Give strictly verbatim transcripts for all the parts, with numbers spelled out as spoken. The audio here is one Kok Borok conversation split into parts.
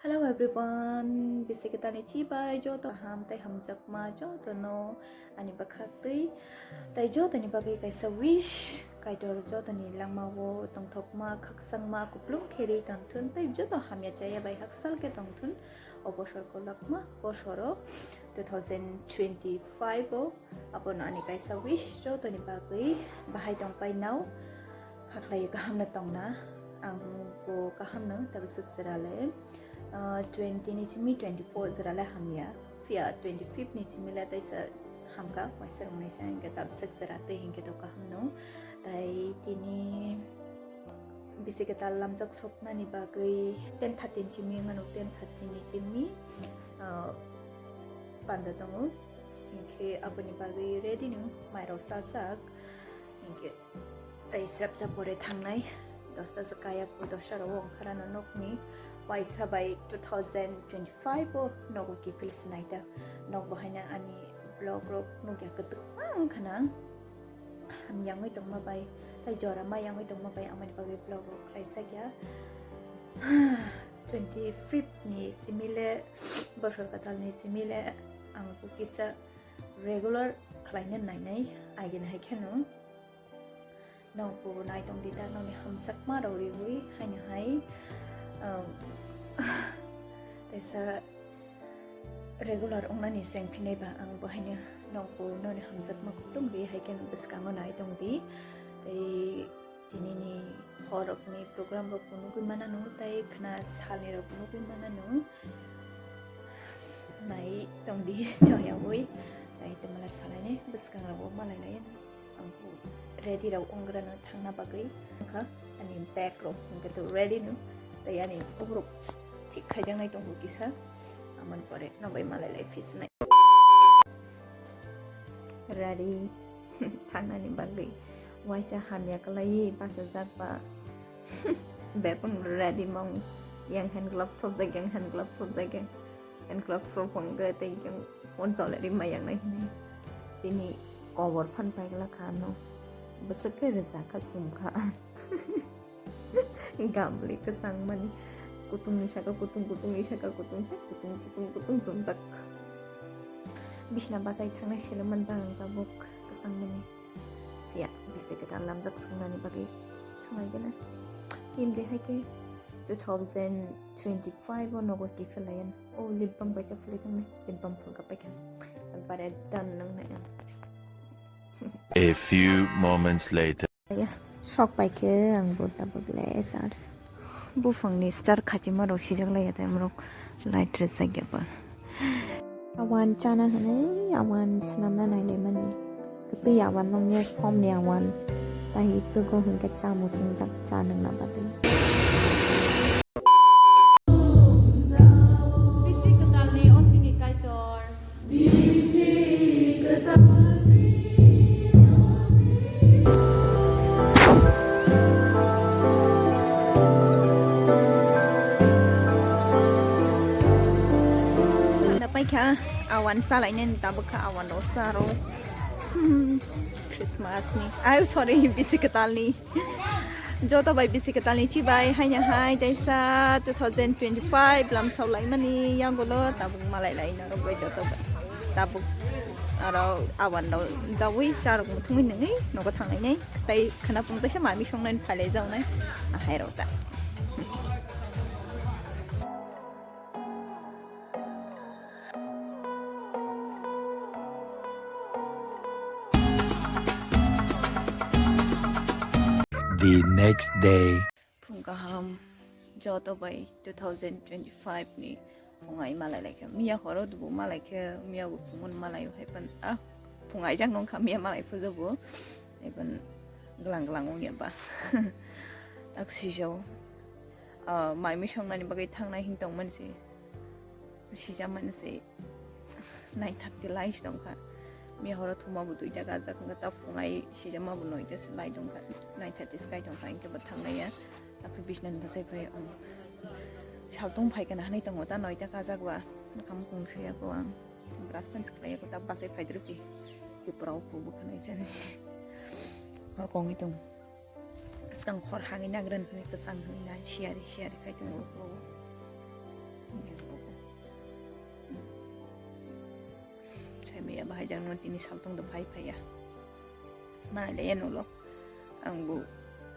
Hello everyone, bisi kwtalni chibai joto ham tei hamjakma jotono ani bwkhak twi tai jotoni bagwi kaisa wish, Kaitor jotoni langmao tongthokma, khakchangma, kuplung khe ri tongthun tei joto hamya chaya bai haksal khe tongthun o bosor kolokma bosoro two thousand twenty-five o. Abono ani kaisa wish, jotoni bagwi bahai tongpai nao, khaklai kaham no tongna, ang bo kaham no tabaswk jora le, ah, twenty ni simi twenty-four jora le hamya, phiya twenty-fifth ni simi le taisa hamka, waisa rwngnaisa hinkhe tabaswk jora tei hinkhe to kaham no. Tai tini bisi kwtal lamjak soknani bagwi ten thirty ni simi wngmano, ten thirty ni simi, ah, panda tongo. Hinkhe aboni bagwi ready no mairok sajak. Hinkhe tai srapsa pore thangnai, dosta se kaya po, dosta rok ongkharano nokni waisa bai two thousand twenty-five o nogo kiphil sinai ta. Nok bo haino ani vlog rok nukya kwtwkma wngkha na. Hamyangwi tongma bai, tai jora mayangwi tongma bai, amoni bagwi vlog rok khlaijakya. Twenty-fifth ni simi le, bosor kwtal ni simi le, ang bo kisa regular khlaina nainai, agini hai kheno. Nokbo naitong di ta, nokni hamjakma rok riwi haino hai, um, taisa regular wngnani chengphinai ba ang bo haino nokbo nokni hamjakma kutung ri hai khe bwskango nai tong di. Tei tinini horokni program rok bo nugwi manano tei khna salni rok bo nugwi manano. Nai tong di choyawi tei twmala salaini bwskang rok bo malai lai. Ang ready rok wngrano thangna bagwi wngkha ani bag rok hwnkhe to ready no tei ani borok thik khaijaknai tongo kisa amoni pore no bai malai lai phisnai ready thangnani bagwi waisa hamya kwlaiwi bachajak ba bebak ready mong yang hand glove thopjak yang hand glove thopjak yang hand glove thopong khe tei yang phone cholai ri mayang nai hinwi tini kobor phan paigla kha ano bwswk khe rwjak kha chum kha gamli kwchang mani kutung ni saka kutung kutung ni saka kutung tei kutung kutung kutung chumjak bisna bachai thangnai sele man tang ang tabuk kwchang mani phiya bisi kwtal lamjak sungnani bagwi thanglai gana team de hai khe two thousand twenty-five o nogo kiphilaiyan. O lip balm kaisa phulwi thangnai, lip balm phulka paikha. Ekbare done nang nai ang. A few moments later. Ya, sok paikhe ang bo tabuk le sars. Buphangni star khachima rok sijak laiya tei amorok light rwchak ya ba. Awan chana hwnwi awan swnamna nailaimani. Kwtwi awan nokni somni awan. Tei twgo hwnkhe chamung chwngjak cha nungna bagwi. Bisi kwtalni o chini Kaitor. Bisi kwtalni o chini Anda paikha awan salainani tabuk kha awan rok saro. Christmas ni. Ay, sorry, bisi kwtalni. Joto bai bisi kwtalni chibai haino hai taisa two thousand twenty-five lamsao laimani yagulo tabuk malai lai norok bai joto bai. Tabuk aro awan rok jawi charok muthungwi nungwi nogo thanglainai. Tai khwnapung taisa mami songnani phailai jaunai. Ahai rok ta. The next day. Phung kaham, joto bai two thousand twenty-five ni phung ai malai lai khe. Miya horo dubu malai khe, miya bo phungun malai hai pan, ah, phung ai jak nong kha miya malai phujo bo. Hai pan glang glang wng ya ba. Tak sijao. Ah, mai mui songnani bagwi thangnai hin tongmani se. Sijamani se nine thirty lai tongkha. Miya horo thuma bo duita gajak wngkha, ta phungai sijama bo noita se lai tongkha. Nine thirty se kai tongkha, hinkhe bo thanglaiya. Takhe bisnani bwsai phai ang. Saltong phai kana hanai tongo, ta noita gajak ba. Makam kung suya ko ang. Brush pen se khlaiya ko, ta bwsai phai dru ki. Chipra o ko bo khanai chani. Hor kongwi tong. Swkang khor hangwi nagren hwnwi kwchang hwnwi nai siyari siyari khai tongo uklogo. Miya bahai jang no tini saltong do phai phaiya. Malai le yan ulo. Ang bu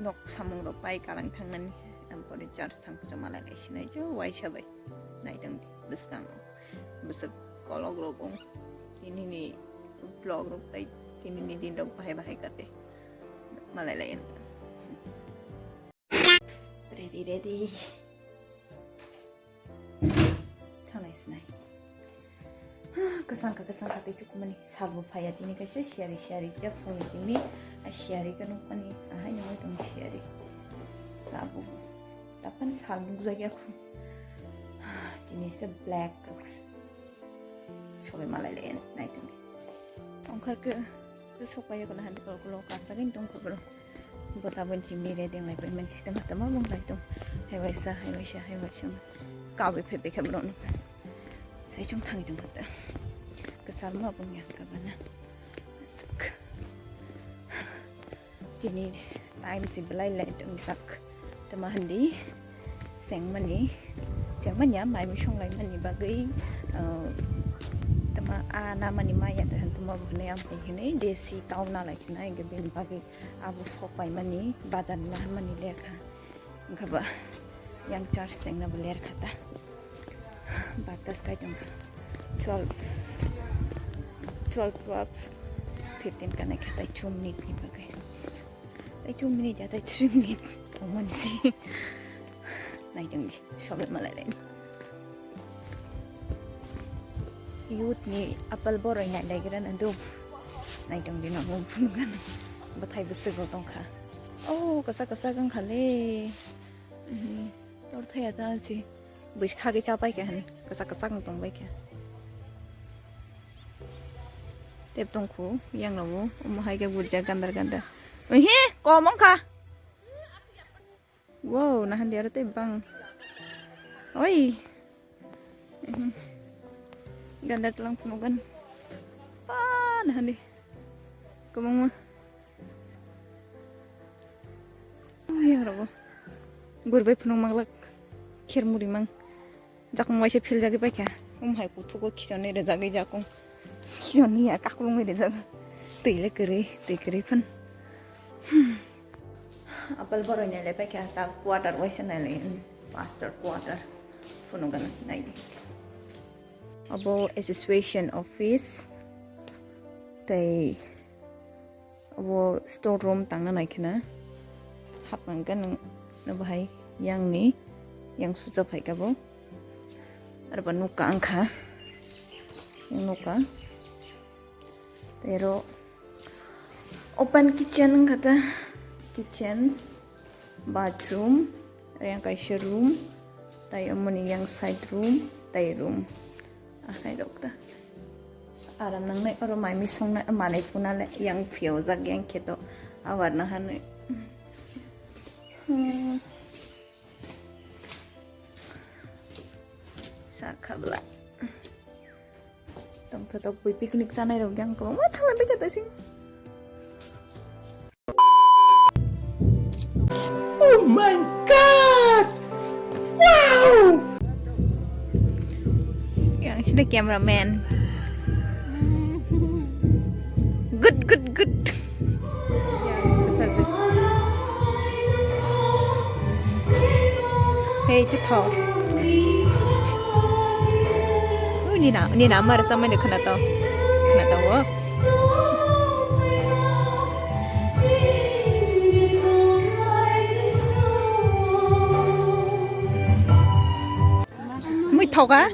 nok samung rok pai kalang thangnani. Ang pore church thang puja malai le sinai jo waisa bai. Naitong di bwskang. Bwswk kolok rok ong. Tini ni vlog rok tai tini ni din rok bahai bahai kate. Malai le yan. Ready, ready. Thanglai sinai. Kwsang kha, kwsang kha tei chukumani salbo phaiya tini kaisa siyari, siyari khe phone simi, a siyari khe nukmani, ahai nungwi tong siyari. Labu, tapan sal nukjak ya khu. Tini se black rok. Sobai malai le nai tong. Ongkhar khe, je sok pai ya kono handi kolo kolo kap jagin tong kho bro. Bo tabuk chimni re deng lai pai man si tama tama bung lai tong. Hai waisa, hai waisa, hai waisa. Kau be phe phe khe bro no. Sai chung thang tong kho ta. Kwchar ma bung ya ka bana. Suk. Tini time si belai lai tong jak. Tama handi sengmani, sengmani ya mai misong lai mani bagwi, uh, tama a namani maya ta han tuma bo hwnwi am pai hwnwi desi tau na lai khna hingke bini bagwi abo sok pai mani bazar na mani lekha. Wngkha ba yang charge sengna bo ler kha ta. Barta sky tong kha. Twelve, twelve, twelve, fifteen kanai kha tai chum ni ni bagwi. Tai two minute ya, tai three minute. Tongmani si. Naitong di, sobe malai lai. Youth ni apple boroi nai lai gira na do. Naitong di no, mo phun gan. Bathai bwswk rok tong kha. Oh, kasa kasa gang kha le. Mhm. Tor thaya ta si. Bwis khagwi cha pai kha hin. Kasa kasa gang tong bai kha. Tep tong khu, yang rok bo. Omo hai khe gurjak gandar gandar. Ehe, kom wng kha. Wow, nahan di aro tei bang. Oi. Mhm. Ganda tlang phunukgan. Pa, nahan di. Kwbangma. Oh, yang rogo. Gurbai phunuk manglak. Kher muri mang. Jakung waisa philjagwi paikha. Um hai kuthugo khichonni rwjagwi jakung. Khichonni ya kaklungwi rwjak. Twi le kwrwi, twi kwrwi phan. Hmm. Apple boroi nailai paikha ta quarter waisa nailai, hmm, pastor quarter. Phunukgana naidi. Abo association office tei abo store room tangna naikhwna. Hapmang khe nwng bahai yang ni, yang sucha phaikha bo. Arba nukha wngkha. Nukha. Tei aro open kitchen wngkha ta. Kitchen, bathroom, yang kaisa room, tai omoni yang side room, tai room. Akhai rok ta. Aram nangnai oro mai mi songnai manai phunale yang phiyo jak yang kheto abar nahanwi. Hmm. Sa khabla. Tongthotok bui picnic chanai rok yang kwbangma thangna bikha ta sing. Oh my God! Wow! Yang sini cameraman. Good, good, good. Hey, chithok. Ui, nina, nina, amar samai de khana to. Khana to, wo. Mui thoga?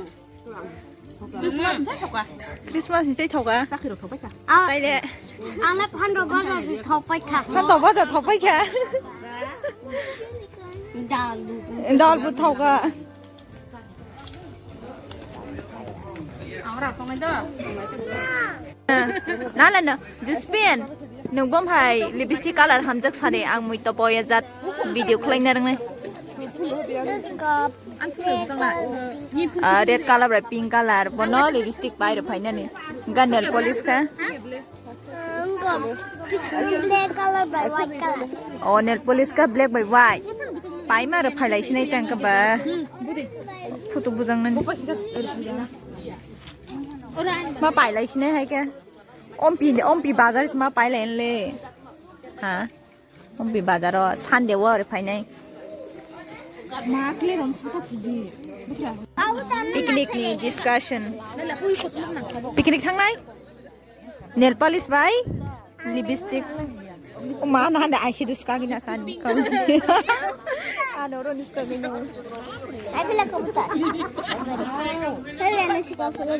Christmas ni chai thoga. Christmas ni chai thoga. Sakhi rok thobai kha. Taile. Ang le phandro bajar si thobai kha. Phandro bajar thobai kha. Dal bu. Dal bu thoga. Ang ra tongai do. Nala no, Juspin, nwng bom hai lipstick color hamjak sani ang mui topo ya jat video khlaina rwngnai. Ah, red color bai pink color, bono lipstick bai rw phainani. Ga nail polish kha. Black color bai white color. Oh, nail polish kha black bai white. Paima rw phailai sinai tang kha ba. Photo bujang nani. Black Ma pailai sinai hai khe. Ompi, ompi bazar ma pailai le. Ha? Ompi bazar o Sunday wo re phainai. Picnic ni discussion. Picnic thangnai? Nail polish bai lipstick. O ma na da aisi dus ka gina san. Ano ro dus ka gina. Ai pila kabutar. Hele ano si ka pula.